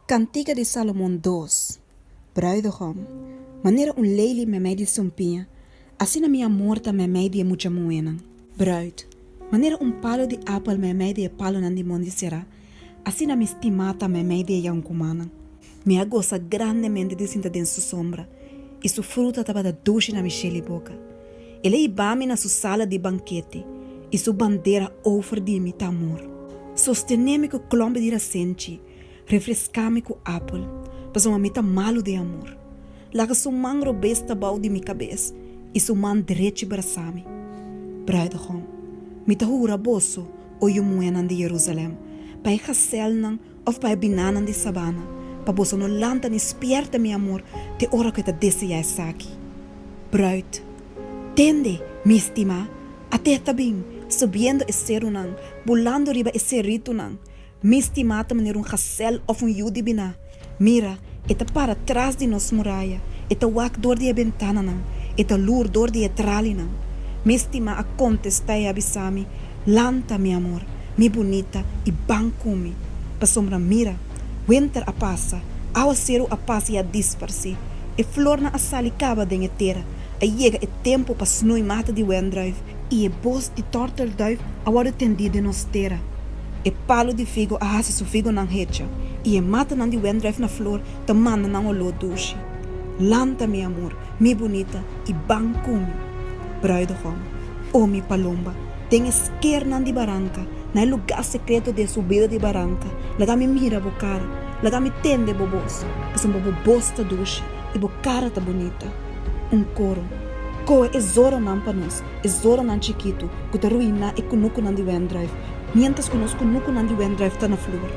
Kantika di Salomon dos. Bruidegom, Manera un leili meimei di sumpiña, asina mi amor ta meimei di e mucha muhénan. Bruid, Manera un palu di apel meimei di e palunan di mondi será, asina mi stimá ta meimei di e yankumannan. Mi a gosa grandemente di sinta den su sombra, i su fruta tabata dushi na mi shel i boka. El a hiba mi na su sala di bankete, i su bandera over di mi ta amor. Sostené mi ku klòmpi di rasenchi, refreská mi ku apel, pasobra mi ta malu den amor. Laga su man robes ta bou di mi kabes, i su man drechi brasá mi. Bruidegom, mi ta hura boso, o yu muhénan di Jerusalèm, pa e gasèlnan Òf pa e binanan di sabana, pa boso no lanta ni spièrta mi amor te ora ku e ta deseá esaki. Bruid, Tende, mi stimá, at'é ta bin, subiendo e serunan, bulando riba e seritunan. Mi stimá ta manera un gasèl òf un yu di biná. Mira, e ta para tras di nos muraya, e ta wak dor di e bentananan, e ta lur dor di e tralinan. Mi stimá a kontestá i a bisa mi, Lanta, mi amor, mi bunita, i ban ku mi. Pasobra mira, wenter a pasa, awaseru a pasa i a disparsé, e flornan a sali kaba den e tera, a yega e tempu pa snui mata di wendruif, i e bos di tòrtelduif a wòrdu tendí den nos tera. E palu di figo a hasi su figonan hecha, i e matanan di wendruif na flor ta manda nan oló dushi. Lanta, mi amor, mi bunita, i ban ku mi. Bruidegom, O mi palomba, den e skernan di baranka, na e lugá sekreto di e subida di baranka, laga mi mira bo kara, laga mi tende bo bos, pasobra bo bos ta dushi i bo kara ta bunita. Un koro, Kohe e zoronan pa nos, e zoronan chikitu ku ta ruiná e kunukunan di wendruif, miéntras ku nos kunukunan di wendruif ta na flor.